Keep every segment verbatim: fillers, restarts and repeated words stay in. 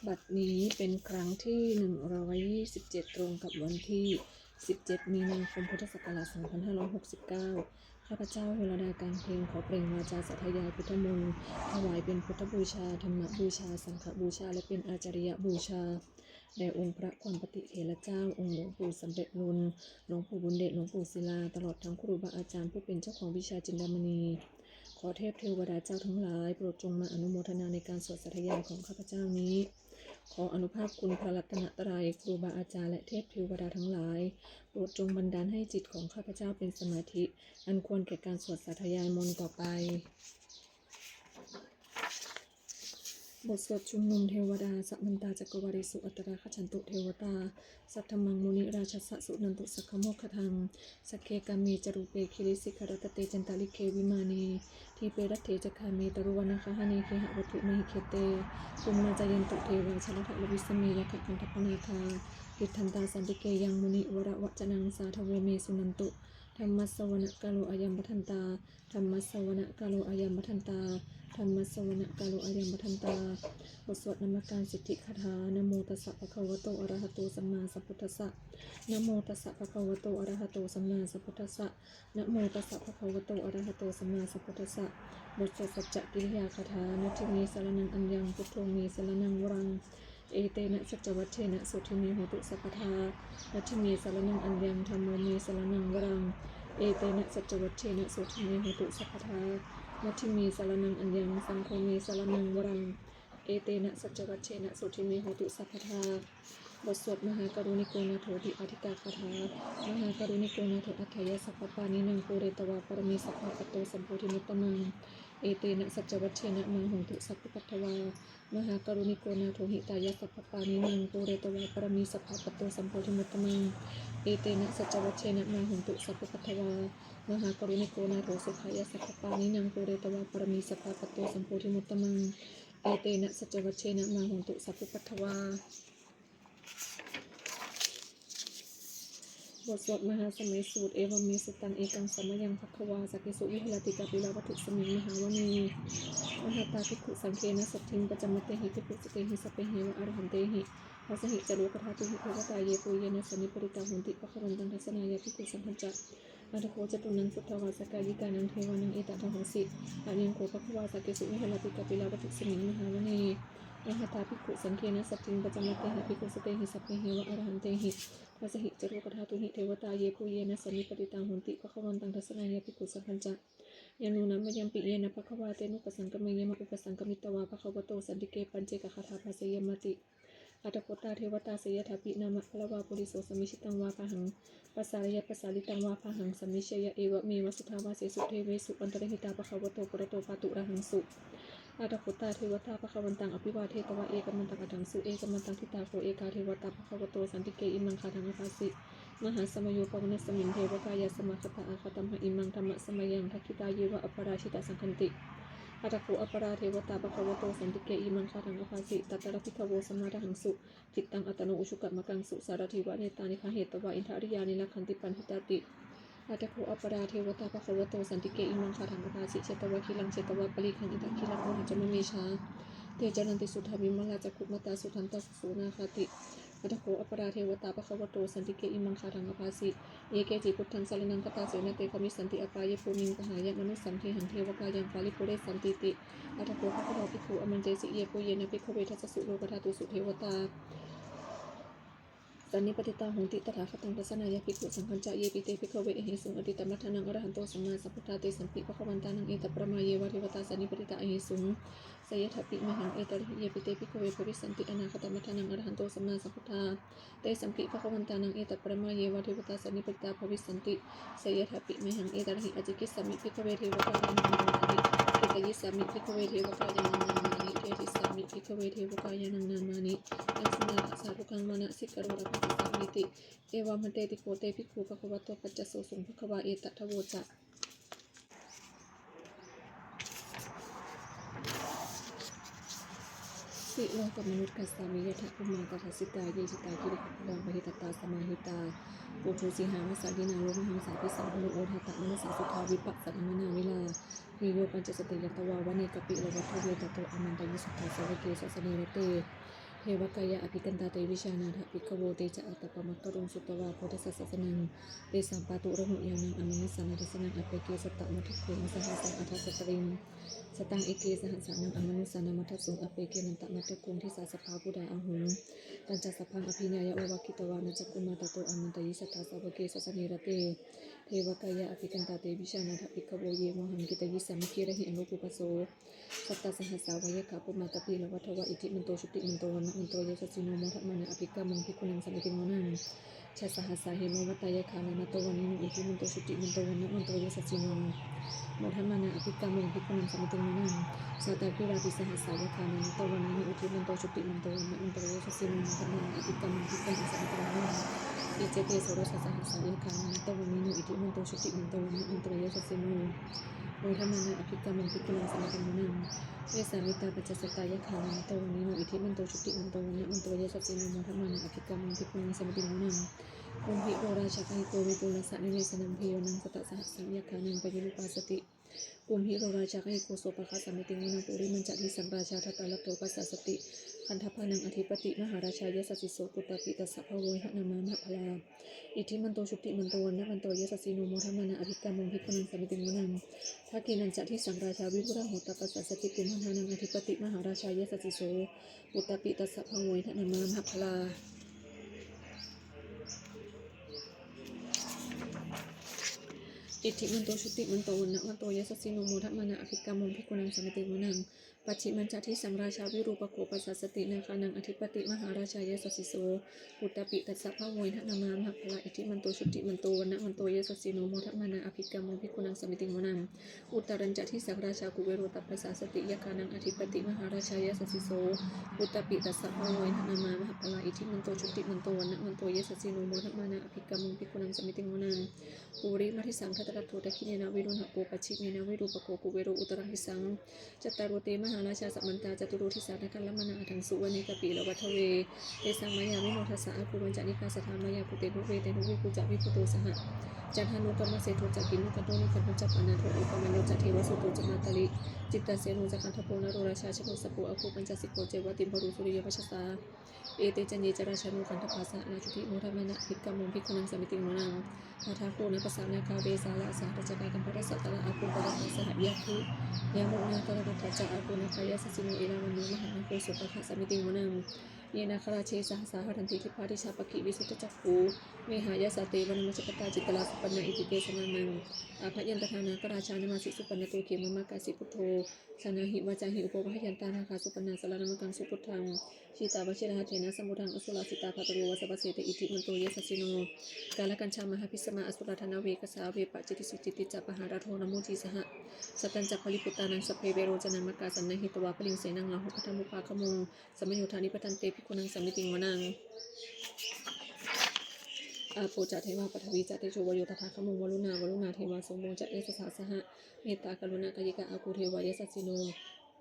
บัดนี้เป็นครั้งที่ หนึ่งร้อยยี่สิบเจ็ด ตรงกับวันที่ สิบเจ็ด มีนาคม พุทธศักราช สองพันห้าร้อยหกสิบเก้า ข้าพเจ้า วรดา กางเพ็ง ขอเปล่งวาจาสาธยายพุทธมนต์ ถวายเป็นพุทธบูชา ธรรมบูชา สังฆบูชา และเป็นอาจาริยบูชา แด่องค์พระความปฏิเถรเจ้า องค์หลวงปู่สำเร็จลุน หลวงปู่บุญเดช หลวงปู่ศิลา ตลอดทั้งครูบาอาจารย์ผู้เป็นเจ้าของวิชาจินดามณี ขอเทพเทวดาเจ้าทั้งหลาย โปรดจงมาอนุโมทนาในการสวดสาธยายของข้าพเจ้านี้ ขออานุภาพคุณพระรัตนตรัย ครูบาอาจารย์ และเทพเทวดาทั้งหลาย โปรดจงบันดาลให้จิตของข้าพเจ้าเป็นสมาธิ อันควรแก่การสวดสาธยายมนต์ต่อไป บทสวดชุมนุมเทวดา Samantā cakkavāḷesu atrāgacchantu devatā, saddhammaṃ munirājassa suṇantu saggamokkhadaṃ. Sagge kāme ca rūpe girisikharataṭe cantalikkhe vimāne, dīpe raṭṭhe ca gāme taruvanagahane gehavatthumhi khette, bhummā cāyantu devā jalathalavisame yakkhagandhabbanāgā, tiṭṭhantā santike yaṃ munivaravacanaṃ sādhavo me suṇantu. Dhammassavanakālo ayam bhadantā. Dhammassavanakālo ayam bhadantā. Dhammassavanakālo ayam bhadantā. บทสวดนมการสิทธิคาถา Namo tassa bhagavato arahato sammāsambuddhassa. Namo tassa bhagavato arahato sammāsambuddhassa. Namo tassa bhagavato arahato sammāsambuddhassa. บทสวดสัจจกิริยาคาถา Natthi me saraṇaṃ aññaṃ, buddho me saraṇaṃ varaṃ, etena saccavajjena sotthi me hotu sabbadā. Natthi me saraṇaṃ aññaṃ, dhammo me saraṇaṃ varaṃ, etena saccavajjena sotthi me hotu sabbadā. Natthi me saraṇaṃ aññaṃ, saṅgho me saraṇaṃ varaṃ, etena saccavajjena sotthi me hotu sabbadā. บทสวดมหาการุณิโกนาโถติอาทิกาคาถา Mahākāruṇiko nātho atthāya sabbapāṇinaṃ, pūretvā pāramī sabbā patto sambodhimuttamaṃ, etena saccavajjena mā hontu sabbupaddavā. Mahākāruṇiko nātho hitāya sabbapāṇinaṃ, pūretvā pāramī sabbā patto sambodhimuttamaṃ, etena saccavajjena mā hontu sabbupaddavā. Mahākāruṇiko nātho sukhāya sabbapāṇinaṃ, pūretvā pāramī sabbā patto sambodhimuttamaṃ, etena saccavajjena mā hontu sabbupaddavā. บทสวดมหาสมัยสูตร Evaṃ me sutaṃ. Ekaṃ samayaṃ bhagavā sakkesu viharati kapilavatthusmiṃ mahāvane mahatā bhikkhusaṅghena saddhiṃ pañcamattehi bhikkhusatehi sabbeheva arahantehi. Dasahi ca lokadhātūhi devatā yebhuyyena sannipatitā honti bhagavantaṃ dassanāya bhikkhusaṅghañca. Atha kho catunnaṃ suddhāvāsakāyikānaṃ devānaṃ etadahosi: Ayaṃ kho bhagavā sakkesu viharati kapilavatthusmiṃ mahāvane mahatā bhikkhusaṅghena saddhiṃ pañcamattehi bhikkhusatehi sabbeheva arahantehi. Dasahi ca lokadhātūhi devatā yebhuyyena sannipatitā honti bhagavantaṃ dassanāya bhikkhusaṅghañca. Yannūna mayampi yena bhagavā tenupasaṅkameyyāma, upasaṅkamitvā bhagavato santike paccekagāthā bhāseyyāmāti. Atha kho tā devatā seyyathāpi nāma balavā puriso sammiñjitaṃ vā bāhaṃ pasāreyya, pasāritaṃ vā bāhaṃ sammiñjeyya, evameva suddhāvāsesu devesu antarahitā bhagavato purato pāturahaṃsu. Atha kho tā devatā bhagavantaṃ abhivādetvā ekamantaṃ aṭṭhaṃsu. Ekamantaṃ ṭhitā kho ekā devatā bhagavato santike imaṃ gāthaṃ abhāsi: Mahāsamayo pavanasmiṃ, devakāyā samāgatā, āgatamha imaṃ dhammasamayaṃ, dakkhitāyeva aparājitasaṅghanti. Atha kho aparā devatā bhagavato santike imaṃ gāthaṃ abhāsi: Tatra bhikkhavo samādahaṃsu, cittaṃ attano ujukamakaṃsu, sārathīva nettāni gahetvā, indriyāni rakkhanti paṇḍitāti. Atha kho aparā devatā bhagavato santike imaṃ gāthaṃ abhāsi: Chetvā khīlaṃ chetvā palighaṃ, indakhīlaṃ ohaccamanejā, te caranti suddhā vimalā, cakkhumatā sudantā susunāgāti. Atha kho aparā devatā bhagavato santike imaṃ gāthaṃ abhāsi: Ye keci buddhaṃ saraṇaṃ gatāse, na te gamissanti apāyabhūmiṃ, pahāya mānusaṃ dehaṃ, devakāyaṃ paripūressantīti. Atha kho bhagavā bhikkhū āmantesi: Yebhuyyena bhikkhave dasasu lokadhātūsu devatā sannipatitā honti tathāgataṃ dassanāya bhikkhusaṅghañca. Yepi te bhikkhave ahesuṃ atītamaddhānaṃ arahanto sammāsambuddhā, tesampi bhagavantānaṃ etaparamāyeva devatā sannipatitā ahesuṃ, seyyathāpi mayhaṃ etarahi. Yepi te bhikkhave bhavissanti anāgatamaddhānaṃ arahanto sammāsambuddhā, tesampi bhagavantānaṃ etaparamāyeva devatā sannipatitā bhavissanti, seyyathāpi mayhaṃ etarahi. Ācikkhissāmi bhikkhave devakāyānaṃ nāmāni, kittayissāmi bhikkhave devakāyānaṃ nāmāni, desissāmi bhikkhave devakāyānaṃ nāmāni, taṃ suṇātha sādhukaṃ manasikarotha bhāsissāmīti. Evambhanteti kho te bhikkhū bhagavato paccassosuṃ. Bhagavā etadavoca: Silokamanukassāmi, yattha bhummā tadassitā, ye sitā girigabbharaṃ, pahitattā samāhitā. Puthū sīhāva sallīnā, lomahaṃsābhisambhuno, odātamanasā suddhā, vippasannamanāvilā. Bhiyyo pañcasate ñatvā, vane kāpilavatthave, tato āmantayi satthā, sāvake sāsane rate. Devakāyā abhikkantā te vijānātha bhikkhavo. Te ca ātappamakaruṃ sutvā buddhassa sāsanaṃ. Tesampāturahu ñāṇaṃ amanussāna dassanaṃ. Appeke satamaddakkhuṃ sahassā atha sattariṃ. Sataṃ eke sahassānaṃ amanussānamaddasuṃ. Appekenantamaddakkhuṃ disā sabbā phuṭā ahuṃ. Tañca sabbaṃ abhiññāya vavakkhitvāna cakkhumā tato āmantayi satthā sāvake sāsane rate. Devakāyā abhikkantā te vijānātha bhikkhavo. Ye vohaṃ kittayissāmi girāhi anupubbaso. Sattasahassā va yakkhā bhummā kāpilavatthavā. Iddhimanto jutimanto vaṇṇavanto yasassino modamānā abhikkāmuṃ bhikkhūnaṃ samitiṃ vanaṃ. Chasahassā hemavatā yakkhā nānattavaṇṇino. Iddhimanto jutimanto vaṇṇavanto yasassino modamānā abhikkāmuṃ bhikkhūnaṃ samitiṃ vanaṃ. Sātāgirā tisahassā yakkhā nānattavaṇṇino. Iddhimanto jutimanto vaṇṇavanto yasassino modamānā abhikkāmuṃ bhikkhūnaṃ samitiṃ vanaṃ. Iccete soḷasasahassā yakkhā nānattavaṇṇino. Iddhimanto jutimanto vaṇṇavanto yasassino modamānā abhikkāmuṃ bhikkhūnaṃ samitiṃ vanaṃ. Vessāmittā pañcasatā yakkhā nānattavaṇṇino. Iddhimanto jutimanto vaṇṇavanto yasassino modamānā abhikkāmuṃ bhikkhūnaṃ samitiṃ vanaṃ. Kumbhīro rājagahiko vepullassa nivesanaṃ. Bhiyyo naṃ satasahassaṃ yakkhānaṃ payirupāsati. Kumbhīro rājagahiko sopāga samitiṃ vanaṃ. Purimañca disaṃ rājā dhataraṭṭho pasāsati. Gandhabbānaṃ ādhipati mahārājā yasassi so. Puttāpi tassa bahavo indanāmā mahabbalā. Iddhimanto jutimanto vaṇṇavanto yasassino modamānā abhikkāmuṃ bhikkhūnaṃ samitiṃ vanaṃ. Dakkhiṇañca disaṃ rājā virūḷho tappasāsati. Kumbhaṇḍānaṃ ādhipati mahārājā yasassi so. Puttāpi tassa bahavo indanāmā mahabbalā. Iddhimanto jutimanto vaṇṇavanto yasassino modamānā abhikkāmuṃ bhikkhūnaṃ samitiṃ vanaṃ. Pacchimañca disaṃ rājā virūpakkho pasāsati. Nāgānaṃ ādhipati mahārājā yasassi so. Puttāpi tassa bahavo indanāmā mahabbalā. Iddhimanto jutimanto vaṇṇavanto yasassino modamānā abhikkāmuṃ bhikkhūnaṃ samitiṃ vanaṃ. Uttarañca disaṃ rājā kuvero tappasāsati. Yakkhānaṃ ādhipati mahārājā yasassi so. Puttāpi tassa bahavo indanāmā mahabbalā. Iddhimanto jutimanto vaṇṇavanto yasassino modamānā abhikkāmuṃ bhikkhūnaṃ samitiṃ vanaṃ. Purimaṃ disaṃ dhataraṭṭho dakkhiṇena virūḷhako pacchimena virūpakkho kuvero uttaraṃ disaṃ. Cattāro te mahārājā samantā caturo disā daddallamānā aṭṭhaṃsu vane kāpilavatthave. Tesaṃ māyāvino dāsā āgū vañcanikā saṭhā māyā bhūtenu veṭenurukkho ca viṭuṭo saha. Candano kāmaseṭṭho ca kinnughaṇḍu nighaṇḍu ca panādo opamañño ca devasūto ca mātali. Cittaseno ca gandhabbo naḷo rājā janosabho āgū pañcasikho ceva timbarū suriyavaccasā. Ete caññe ca rājāno gandhabbā saha rājubhi modamānā abhikkāmuṃ bhikkhūnaṃ samitiṃ vanaṃ. Athāgū nābhasā nāgā vesālā saha tacchakā kambalassatarā āgū pāyāgā saha yāmunā dhataraṭṭhā ca āgū nāgā yasassino erāvaṇo mahānāgo sopāga samitiṃ vanaṃ. Ye nāgarāje sahasā haranti dibbā dijā pakkhi visuddhacakkhū vehāyasā te vanamajjhapattā citrā supaṇṇā iti tesa nāmaṃ. Abhayantadā nāgarājānamāsi supaṇṇato khemamakāsi buddho. Saṇhāhi vācāhi upavhayantā nāgā supaṇṇā saraṇamakaṃsu buddhaṃ. Jitā vajirahatthena samuddaṃ asurā sitā bhātaro vāsavassete iddhimanto yasassino. Kālakañjā mahābhismā asurā dānaveghasā vepacitti sucitti ca pahārādo namucī saha. Satañca baliputtānaṃ sabbe verocanāmakā sannayhitvā baliṃ senaṃ rāhubhaddamupāgamuṃ. Samayodāni bhaddante bhikkhūnaṃ samitiṃ vanaṃ. Āpo ca devā paṭhavī ca tejo vāyo tadāgamuṃ varuṇā vāruṇā devā somo ca yasasā saha. Mettākaruṇākāyikā āgū devā yasassino.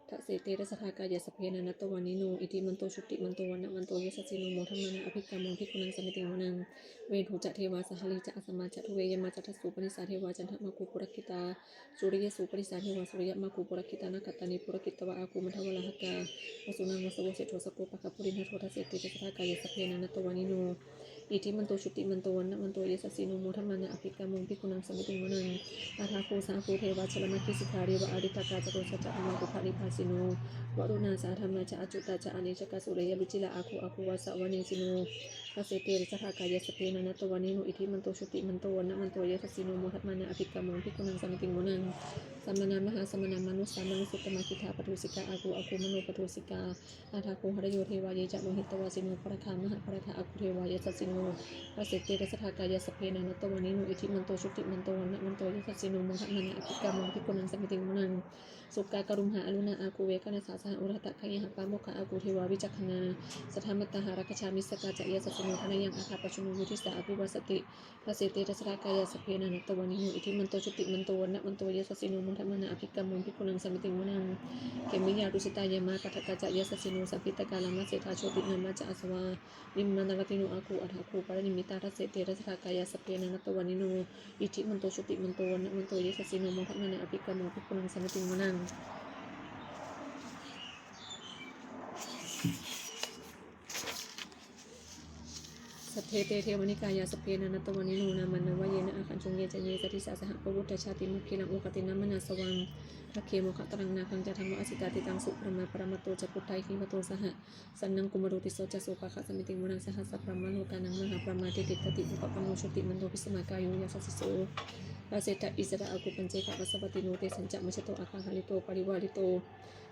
Dasete dasadhā kāyā sabbe nānattavaṇṇino. Iddhimanto jutimanto vaṇṇavanto yasassino modamānā abhikkāmuṃ bhikkhūnaṃ samitiṃ vanaṃ. Veṇḍū ca devā sahalī ca asamā ca duve yamā ca dassūpanisā devā candamāgū purakkhitā. Sūriyasūpanisā devā sūriyamāgū purakkhitā nakkhattāni purakkhitvā āgū mandavalāhakā. Vasūnaṃ vāsavo seṭṭho sakkopāga purindado. Dasete dasadhā kāyā sabbe nānattavaṇṇino. Iddhimanto jutimanto vaṇṇavanto yasassino modamānā abhikkāmuṃ bhikkhūnaṃ samitiṃ vanaṃ. Athāgū sahabhū devā jalamaggisikhāriva ariṭṭhakā catusaccāgama pubbhanibhāsino. Varuṇā sahadhammā ca accutā ca anejakā sūleyyarucirā āgū āgū vāsavanesino. Dasete dasadhā kāyā sabbe nānattavaṇṇino. Iddhimanto jutimanto vaṇṇavanto yasassino modamānā abhikkāmuṃ bhikkhūnaṃ samitiṃ vanaṃ. Samānā mahāsamānā mānusā mānusuttamā khiḍḍāpadūsikā āgū āgū manopadūsikā. Athāgū harayo devā ye ca lohitavāsino pāragā mahāpāragā āgū devā yasassino. Dasete dasadhā kāyā sabbe nānattavaṇṇino. Iddhimanto jutimanto vaṇṇavanto yasassino modamānā abhikkāmuṃ bhikkhūnaṃ samitiṃ vanaṃ. Sukkā karumhā aruṇā āgū veghanasā saha odātagayhā pāmokkhā āgū devā vicakkhaṇā. Sadāmattā hāragajā missakā ca yasassino thanayaṃ āgā pajjunno yo disā abhivassati. Dasete dasadhā kāyā sabbe nānattavaṇṇino. Iddhimanto jutimanto vaṇṇavanto yasassino modamānā abhikkāmuṃ bhikkhūnaṃ samitiṃ vanaṃ. Khemiyā tusitā yāmā kaṭṭhakā ca yasassino sambhītakā lāmaseṭṭhā jotināmā ca āsavā. Nimmānaratino āgū athāgū paranimmitā. Dasete dasadhā kāyā sabbe nānattavaṇṇino. Iddhimanto jutimanto vaṇṇavanto yasassino modamānā abhikkāmuṃ bhikkhūnaṃ samitiṃ vanaṃ. Saṭṭhete devanikāyā sabbe nānattavaṇṇino, nāmanvayena āgañchuṃ ye ca, ye ca disā sahabhū. Buddhajātimakkhīlaṃ oghatiṇṇamanāsavaṃ, dakkhemoghataraṃ nāgaṃ candamāsi tātigaṃsu. Brahmā paramatto ca puttā iddhimato saha, sanaṅkumāro tisso ca sopāga samitiṃ vanaṃ. Sahassabrahmalokānaṃ mahābrahmābhitiṭṭhati, upapanno jutimanto bhismākāyo yasassi so. Dasettha issarā āgū paccekavasavattino, tesañca majjhato āga hārito parivārito.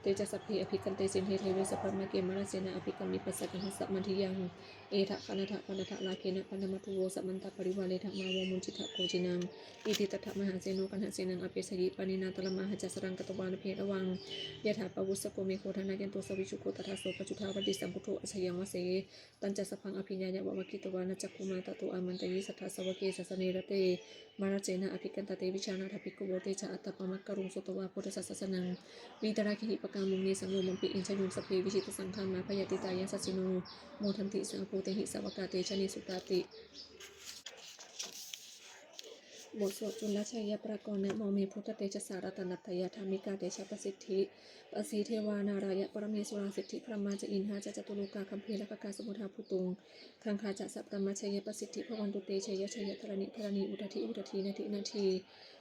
Te ca sabbe abhikkante sinde deve sabrahmake, mārasenā abhikkāmi passa kaṇhassa mandiyaṃ. Etha gaṇhatha bandhatha rāgena bandhamatthu vo, samantā parivāretha mā vo muñcittha koci naṃ. Iti tattha mahāseno kaṇhasenaṃ apesayi, pāṇinā talamāhacca saraṃ katvāna bheravaṃ. Yathā pāvussako megho thanayanto savijjuko, tadā so paccudāvatti saṅkuddho asayaṃvase. Tañca sabbaṃ abhiññāya vavakkhitvāna cakkhumā, tato āmantayi satthā sāvake sāsane rate. Mārasenā abhikkantā te vijānātha bhikkhavo, te ca ātappamakaruṃ sutvā buddhassa sāsanaṃ. Vītarāgehi pakkāmuṃ nesaṃ lomampi iñjayuṃ, sabbe vijitasaṅgāmā bhayātītā yasassino. Modanti saha bhūtehi sāvakā te janesutāti. บทสวดจุลชัยปกรณ์ Namo me buddhatejasā ratanattayadhammikā tejapasiddhi pasīdevā nārāya paramesurā siddhibrahmā ca indā ca catulokā gambhīrakkhakā samuddā bhūtuṃ gaṅgā ca sabrahmajayapasiddhi bhavantu te. Jaya jaya dharaṇi dharaṇī udadhi udadhī nadi nadī,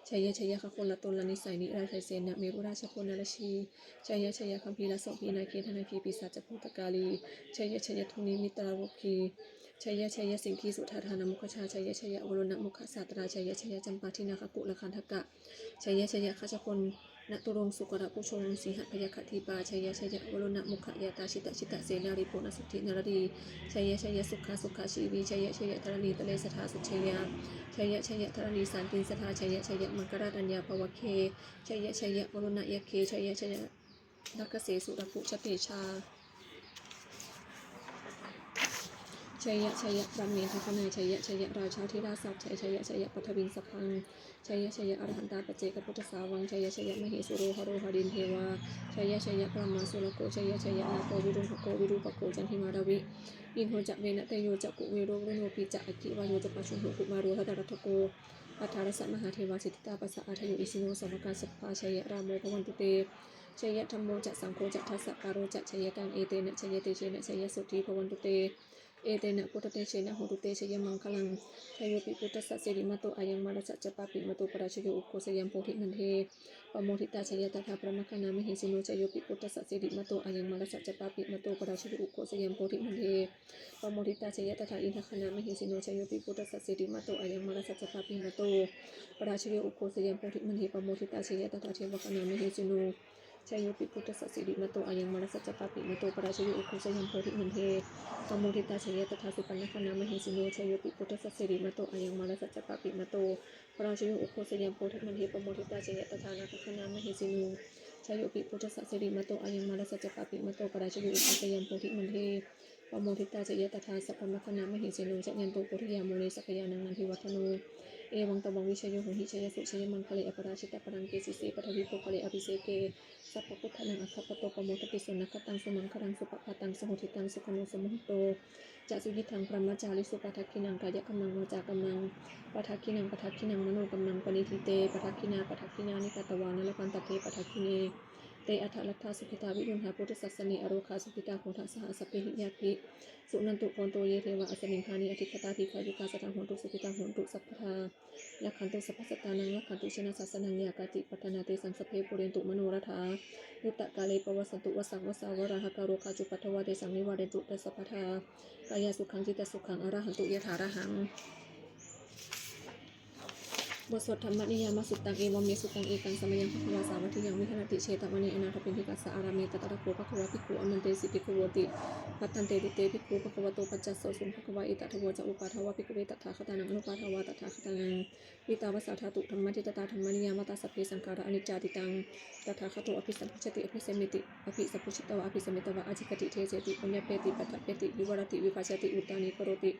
jaya jaya gagonlatonlanisai nirāsai sena merurājabalanarajī, jaya jaya gambhīrasobhī nāgī danagī pisācabhūtakālī, jaya jaya dunnimittarogī, jaya jaya siṅgīsudādānamukhajā, jaya jaya varuṇamukhasātrā, jaya jaya campādināgakulagandhakā, jaya jaya gajagonnaturaṅga sukarabhujaṅga sīhabyagghadīpā, jaya jaya varuṇamukhayātrā jita jita senārī puna suddhi naradī, jaya jaya sukhā sukhā jīvī, jaya jaya dharaṇītale sadā sujayā, jaya jaya dharaṇī sāntin sadā, jaya jaya maṅkarāraññā bhavagge, jaya jaya varuṇayakkhe, jaya jaya rakkhase surabhujatejā, jaya jaya brahmendagaṇā, jaya jaya rājādhirājasājjai, jaya jaya paṭhaviṃ sabbaṃ, jaya jaya arahantā paccekabuddhasāvaṃ, jaya jaya mahesuro haro harindevā, jaya jaya brahmā surakkho, jaya jaya nāgo virūḷhako virūpakkho candimā ravi, indo ca venateyyo ca kuvero varuṇopi ca, aggi vāyo ca pājuṇho kumāro dhataraṭṭhako, aṭṭhārasa mahādevā siddhitāpasa-ādayo, isino sāvakā sabbā jaya rāmo bhavantu te. Jaya dhammo ca saṅgho ca dasapālo ca jayakaṃ, etena jayatejena jayasotthī bhavantu te. Etena buddhatejena hotu te jayamaṅgalaṃ. Jayopi buddhassa sirīmato ayaṃ, mārassa ca pāpimato parājayo, ugghosayaṃ bodhimaṇḍe pamoditā, jaya tadā brahmagaṇā mahesino. Jayopi buddhassa sirīmato ayaṃ, mārassa ca pāpimato parājayo, ugghosayaṃ bodhimaṇḍe pamoditā, jaya tadā indagaṇā mahesino. Jayopi buddhassa sirīmato ayaṃ, mārassa ca pāpimato parājayo, ugghosayaṃ bodhimaṇḍe pamoditā, jaya tadā devagaṇā mahesino. Jayopi buddhassa sirīmato ayaṃ, mārassa ca pāpimato parājayo, ugghosayaṃ bodhimaṇḍe pamoditā, jaya tadā supaṇṇagaṇā mahesino. Jayopi buddhassa sirīmato ayaṃ, mārassa ca pāpimato parājayo, ugghosayaṃ bodhimaṇḍe pamoditā, jaya tadā nāgagaṇā mahesino. Jayopi buddhassa sirīmato ayaṃ, mārassa ca pāpimato parājayo, ugghosayaṃ bodhimaṇḍe pamoditā, jaya tadā sabrahmagaṇā mahesino. Jayanto bodhiyā mūle sakyānaṃ nandivaḍḍhano, evaṃ tvaṃ vijayo hohi jayassu jayamaṅgale, aparājitapallaṅke sīse paṭhavipokkhare, abhiseke sabbabuddhānaṃ aggappatto pamodati. Sunakkhattaṃ sumaṅgalaṃ supabhātaṃ suhuṭṭhitaṃ, sukhaṇo sumuhutto ca suyiṭṭhaṃ brahmacārisu, padakkhiṇaṃ kāyakammaṃ vācākammaṃ padakkhiṇaṃ, padakkhiṇaṃ manokammaṃ paṇidhī te padakkhiṇā, padakkhiṇāni katvāna labhantatthe padakkhiṇe. Te atthaladdhā sukhitā viruḷhā buddhasāsane, arogā sukhitā hotha saha sabbehi ñātibhi. Suṇantu bhonto ye devā asmiṃ ṭhāne adhigatā, dīghāyukā sadā hontu sukhitā hontu sabbadā. Rakkhantu sabbasattānaṃ rakkhantu jinasāsanaṃ, yā kāci patthanā tesaṃ sabbe pūrentu manorathā. Yuttakāle pavassantu vassaṃ vassā valāhakā, rogā cupaddavā tesaṃ nivārentu te sabbadā. Kāyāsukhaṃ cittisukhaṃ arahantu yathārahaṃ. บทสวดธรรมนิยามสุตตัง Evaṃ me sutaṃ. Ekaṃ samayaṃ bhagavā sāvatthiyaṃ viharati jetavane anāthapiṇḍikassa ārāme. Tatra kho bhagavā bhikkhū āmantesi bhikkhavoti. Bhadanteti te bhikkhū bhagavato paccassosuṃ. Bhagavā etadavoca. Uppādā vā bhikkhave tathāgatānaṃ anuppādā vā tathāgatānaṃ, ṭhitā va sā dhātu dhammaṭṭhitatā dhammaniyāmatā: sabbe saṅkhārā aniccāti. Taṃ tathāgato abhisambujjhati abhisameti, abhisambujjhitvā abhisametvā ācikkhati deseti paññapeti paṭṭhapeti vivarati vibhajati uttānīkaroti.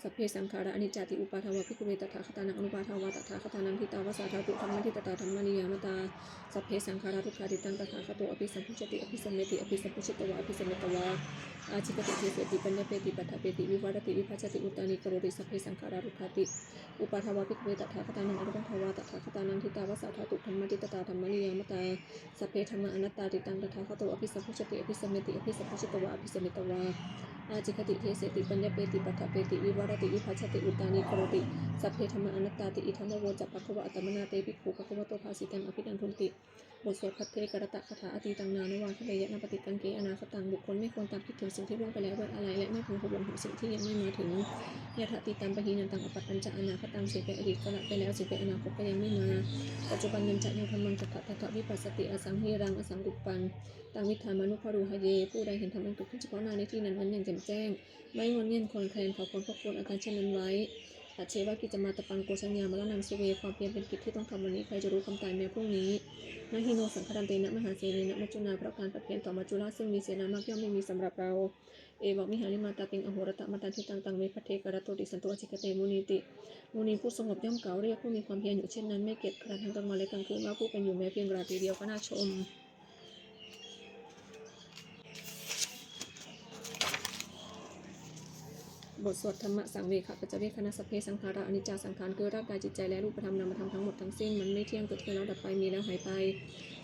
Sabbe saṅkhārā aniccāti. Uppādā vā bhikkhave tathāgatānaṃ anuppādā vā tathāgatānaṃ, ṭhitā va sā dhātu dhammaṭṭhitatā dhammaniyāmatā: sabbe saṅkhārā dukkhāti. Taṃ tathāgato abhisambujjhati abhisameti, abhisambujjhitvā abhisametvā ācikkhati deseti paññapeti paṭṭhapeti vivarati vibhajati uttānīkaroti. Sabbe saṅkhārā dukkhāti. Uppādā vā bhikkhave tathāgatānaṃ anuppādā vā tathāgatānaṃ, ṭhitā va sā dhātu dhammaṭṭhitatā dhammaniyāmatā: sabbe dhammā anattāti. Taṃ tathāgato abhisambujjhati abhisameti, abhisambujjhitvā abhisametvā ācikkhati deseti paññapeti paṭṭhapeti vivarati vibhajati uttānīkaroti sabbe dhammā anattāti. Idamavoca bhagavā. Attamanā te bhikkhū bhagavato bhāsitaṃ abhinandunti. บทสวดภัทเทกรัตตคาถา Atītaṃ nānvāgameyya nappaṭikaṅkhe anāgataṃ. บุคคลไม่ควรตามคิดถึงสิ่งที่ล่วงไปแล้วด้วยอาลัย และไม่พึงหวงถึงสิ่งที่ยังไม่มาถึง Yadatītampahīnantaṃ appattañca anāgataṃ. สิ่งเป็นอดีตก็ละไปแล้ว สิ่งเป็นอนาคตก็ยังไม่มา Paccuppannañca yo dhammaṃ tattha tattha vipassati asaṃhīraṃ asaṅkuppaṃ taṃ viddhā manubrūhaye. ผู้ใดเห็นธรรมอันเกิดขึ้นเฉพาะหน้าในที่นั้นๆ อย่างแจ่มแจ้ง ไม่ง่อนแง่นคลอนแคลน เขาควรพอกพูนอาการเช่นนั้นไว้ Ajjeva kiccamātappaṃ ko jaññā maraṇaṃ suve. ความเพียรเป็นกิจที่ต้องทำวันนี้ ใครจะรู้ความตายแม้พรุ่งนี้ Na hi no saṅgarantena mahāsenena maccunā. เพราะการผัดเพี้ยนต่อมัจจุราชซึ่งมีเสนามากย่อมไม่มีสำหรับเรา Evaṃvihārimātāpiṃ ahorattamatanditaṃ taṃ ve bhaddekarattoti santo ācikkhate munīti. มุนีผู้สงบย่อมกล่าวเรียกผู้มีความเพียรอยู่เช่นนั้น ไม่เกียจคร้านทั้งกลางวันและกลางคืน ว่าผู้เป็นอยู่แม้เพียงราตรีเดียวก็น่าชม บทสวดธัมมสังเวคปัจจเวกขณะ Sabbe saṅkhārā aniccā. สังขารคือร่างกายจิตใจและรูปธรรมนามธรรมทั้งหมดทั้งสิ้น มันไม่เที่ยง เกิดขึ้นแล้วดับไป มีแล้วหายไป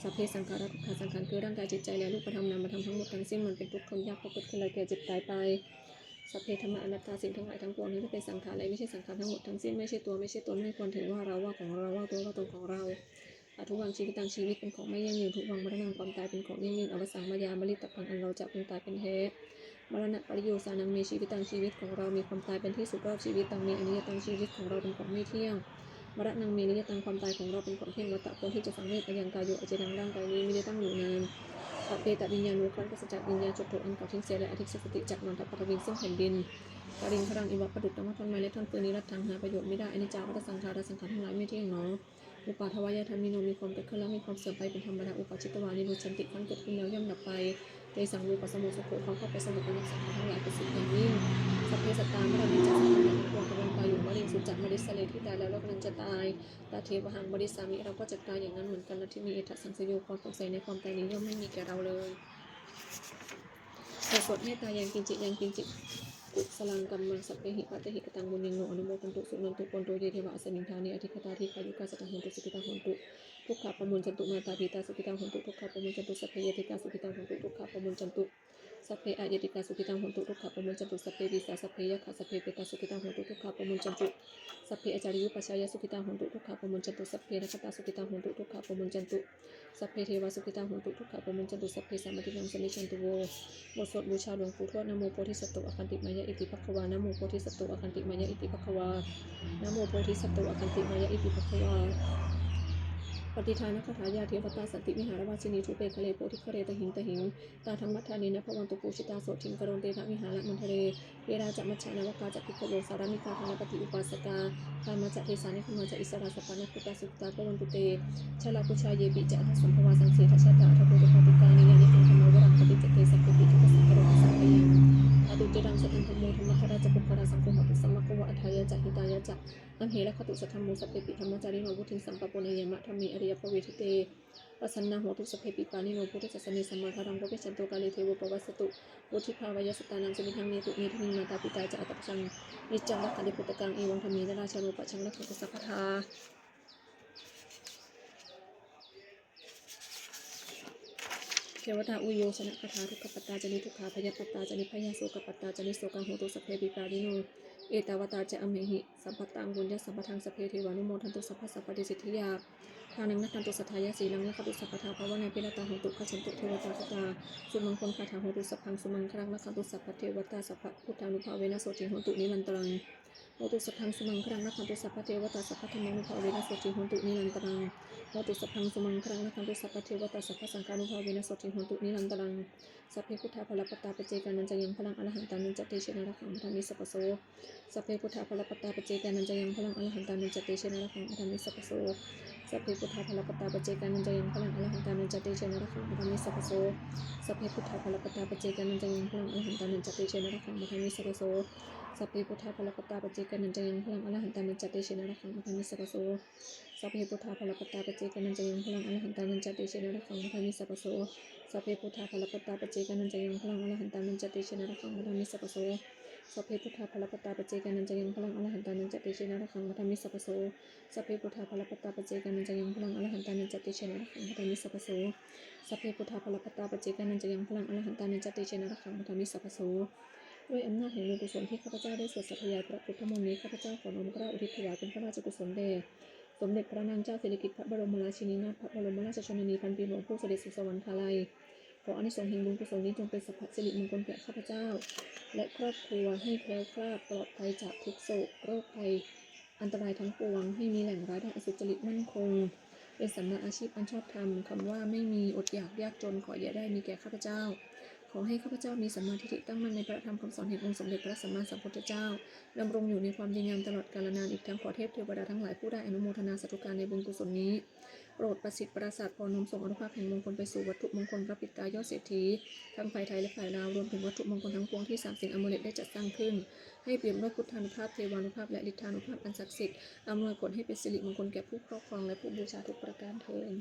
Sabbe saṅkhārā dukkhā. สังขารคือร่างกายจิตใจและรูปธรรมนามธรรมทั้งหมดทั้งสิ้น มันเป็นทุกข์ทนยาก เพราะเกิดขึ้นแล้วแก่เจ็บตายไป Sabbe dhammā anattā. สิ่งทั้งหลายทั้งปวง ทั้งที่เป็นสังขารและไม่ใช่สังขาร ทั้งหมดทั้งสิ้น ไม่ใช่ตัว ไม่ใช่ตน ไม่ควรถือว่าเรา ว่าของเรา ว่าตัว ว่าตนของเรา Adhuvaṃ jīvitaṃ. ชีวิตเป็นของไม่ยั่งยืน dhuvaṃ maraṇaṃ. ความตายเป็นของยั่งยืน avassaṃ mayā maritabbaṃ. อันเราจะพึงตายเป็นแท้ Maraṇapariyosānaṃ me jīvitaṃ. ชีวิตของเรามีความตายเป็นที่สุดรอบชีวิต Taṃ me aniyataṃ. ชีวิตของเราเป็นของไม่เที่ยง Maraṇaṃ me niyataṃ. ความตายของเราเป็นของเที่ยง Vata. ควรที่จะสังเวช Ayaṃ kāyo aciraṃ. ร่างกายนี้มิได้ตั้งอยู่นาน Appetaviññāṇo. ครั้นปราศจากวิญญาณ Chuḍḍho. อันเขาทิ้งเสีย และ Adhisessati. จักนอนทับ Paṭhaviṃ. ซึ่งแผ่นดิน Kaliṅgaraṃ iva. ประดุจดังว่าท่อนไม้และท่อนฟืน Niratthaṃ. หาประโยชน์มิได้ Aniccā vata saṅkhārā. สังขารทั้งหลายไม่เที่ยงหนอ Uppādavayadhammino. มีความเกิดขึ้นแล้วมีความเสื่อมไปเป็นธรรมดา Uppajjitvā nirujjhanti. ครั้นเกิดขึ้นแล้วย่อมดับไป Tesaṃ vūpasamo sukho. ความเข้าไปสงบระงับสังขารทั้งหลายเป็นสุขอย่างยิ่ง Sabbe sattā maraṇā ca. สัตว์ทั้งหลายทั้งปวงกำลังตายอยู่ Mariṃsu ca marissare. ที่ตายแล้วและกำลังจะตาย Tathevāhaṃ marissāmi. เราก็จะตายอย่างนั้นเหมือนกัน Natthi me ettha saṃsayo. ความสงสัยในความตายนี้ย่อมไม่มีแก่เราเลย บทสวดเมตตา Yaṃ kiñci yaṃ kiñci kusalaṃ kammaṃ sabbehi katehi kataṃ puññaṃ no anumodantu suṇantu bhonto ye devā asmiṃ ṭhāne adhigatā dīghāyukā sadā hontu sukhitā hontu dukkhā pamuñcantu. Mātā pitā sukhitā hontu dukkhā pamuñcantu. Sabbe ñātikā sukhitā hontu dukkhā pamuñcantu. Sabbe aññātikā sukhitā hontu dukkhā pamuñcantu. Sabbe pisā sabbe yakkhā sabbe petā sukhitā hontu dukkhā pamuñcantu. Sabbe ācariyupajjhāyā sukhitā hontu dukkhā pamuñcantu. Sabbe nakkhattā sukhitā hontu dukkhā pamuñcantu. Sabbe devā sukhitā hontu dukkhā pamuñcantu. Sabbe sampattīnaṃ samijjhantu vo. บทสวดบูชาหลวงปู่ทวด Namo bodhisatto āgantimāya iti bhagavā. Namo bodhisatto āgantimāya iti bhagavā. Namo bodhisatto āgantimāya iti bhagavā. Pattidānagāthā. Yā devatā santi vihāravāsinī thūpe ghare bodhighare tahiṃ tahiṃ, tā dhammadānena bhavantu pūjitā sotthiṃ karontedha vihāramaṇḍale. Therā ca majjhā navakā ca bhikkhavo sārāmikā dānapatī upāsakā, gāmā ca desā nigamā ca issarā sappāṇabhūtā sukhitā bhavantu te. Jalābujā yepi ca aṇḍasambhavā saṃsedajātā athavopapātikā, niyyānikaṃ dhammavaraṃ paṭicca te sabbepi dukkhasaṅkaro massāpayhaṃ. Ṭhātu ciraṃ sataṃ dhammo dhammaddharā ca puggalā, saṅgho hotu samaggo va atthāya ca hitāya ca. Amhe rakkhatu saddhammo sabbepi dhammacārino, vuḍḍhiṃ sampāpuṇeyyāma dhamme ariyappavedite. Pasannā hontu sabbepi pāṇino buddhasāsane, sammā dhāraṃ pavecchanto kāle devo pavassatu. Vuḍḍhibhāvāya sattānaṃ samiddhaṃ netu medaniṃ, mātā pitā ca atrajaṃ niccaṃ rakkhanti puttakaṃ, evaṃ dhammena rājāno pajaṃ rakkhantu sabbadā. Devatāuyyojanagāthā. Dukkhappattā ca niddukkhā bhayappattā ca nibbhayā, sokappattā ca nissokā hontu sabbepi pāṇino. Ettāvatā ca amhehi sambhataṃ puññasampadaṃ sabbe devānumodantu sabbasampattisiddhiyā. Dānaṃ dadantu saddhāya sīlaṃ rakkhantu sabbadā, bhāvanābhiratā hontu gacchantu devatāgatā. Sumaṅgalagāthā. Hotu sabbaṃ sumaṅgalaṃ rakkhantu sabbadevatā, sabbabuddhānubhāvena sotthī hontu nirantaraṃ. Hotu sabbaṃ sumaṅgalaṃ rakkhantu sabbadevatā, sabbadhammānubhāvena sotthī hontu nirantaraṃ. Hotu sabbaṃ sumaṅgalaṃ rakkhantu sabbadevatā, sabbasaṅghānubhāvena sotthī hontu nirantaraṃ. Sabbe buddhā balappattā paccekānañca yaṃ balaṃ arahantānañca tejena rakkhaṃ bandhāmi sabbaso. Sabbe buddhā balappattā paccekānañca yaṃ balaṃ arahantānañca tejena rakkhaṃ bandhāmi sabbaso. Sabbe buddhā balappattā paccekānañca yaṃ balaṃ arahantānañca tejena rakkhaṃ bandhāmi sabbaso. Sabbe buddhā balappattā paccekānañca yaṃ balaṃ arahantānañca tejena rakkhaṃ bandhāmi sabbaso. Sabbe buddhā balappattā paccekānañca yaṃ balaṃ arahantānañca tejena rakkhaṃ bandhāmi sabbaso. Sabbe buddhā balappattā paccekānañca yaṃ balaṃ arahantānañca tejena rakkhaṃ bandhāmi sabbaso. Sabbe buddhā balappattā paccekānañca yaṃ balaṃ arahantānañca tejena rakkhaṃ bandhāmi sabbaso. Sabbe buddhā balappattā paccekānañca yaṃ balaṃ arahantānañca tejena rakkhaṃ bandhāmi sabbaso. Sabbe buddhā balappattā paccekānañca yaṃ balaṃ arahantānañca tejena rakkhaṃ bandhāmi sabbaso. Sabbe buddhā balappattā paccekānañca yaṃ balaṃ arahantānañca tejena rakkhaṃ bandhāmi sabbaso. ด้วยอำนาจแห่งบุญกุศลที่ข้าพเจ้าได้สวดสาธยายพระพุทธมนต์นี้ ข้าพเจ้าขอน้อมเกล้าอุทิศถวายเป็นพระราชกุศลแด่ สมเด็จพระนางเจ้าสิริกิติ์พระบรมราชินีนาถ พระบรมราชชนนีพันปีหลวงผู้เสด็จสู่สวรรคาลัย ขออานิสงส์แห่งบุญกุศลนี้จงเป็นสัพพสิริมงคลแก่ข้าพเจ้า และครอบครัวให้แคล้วคลาดปลอดภัยจากทุกข์โศกโรคภัย อันตรายทั้งปวง ให้มีแหล่งรายได้อันสุจริตมั่นคง เป็นสัมมาอาชีพอันชอบธรรม คำว่าไม่มีอดอยากยากจนขออย่าได้มีแก่ข้าพเจ้า ขอให้ข้าพเจ้ามีสัมมาทิฏฐิตั้งมั่นในพระธรรมคำสอนแห่งองค์สมเด็จพระสัมมาสัมพุทธเจ้า ดำรงอยู่ในความดีงามตลอดกาลนาน อีกทั้งขอเทพเทวดาทั้งหลายผู้ได้อนุโมทนาสาธุการในบุญกุศลนี้ โปรดประสิทธิ์ประสาทพรน้อมส่งอานุภาพแห่งมงคลไปสู่วัตถุมงคลพระปิดตายอดเศรษฐี ทั้งฝ่ายไทยและฝ่ายลาว รวมถึงวัตถุมงคลทั้งปวงที่สามสิงห์อมูเลตได้จัดสร้างขึ้น ให้เปี่ยมด้วยพุทธานุภาพ เทวานุภาพ และฤทธานุภาพอันศักดิ์สิทธิ์ อำนวยผลให้เป็นสิริมงคลแก่ผู้ครอบครองและผู้บูชาทุกประการเทอญ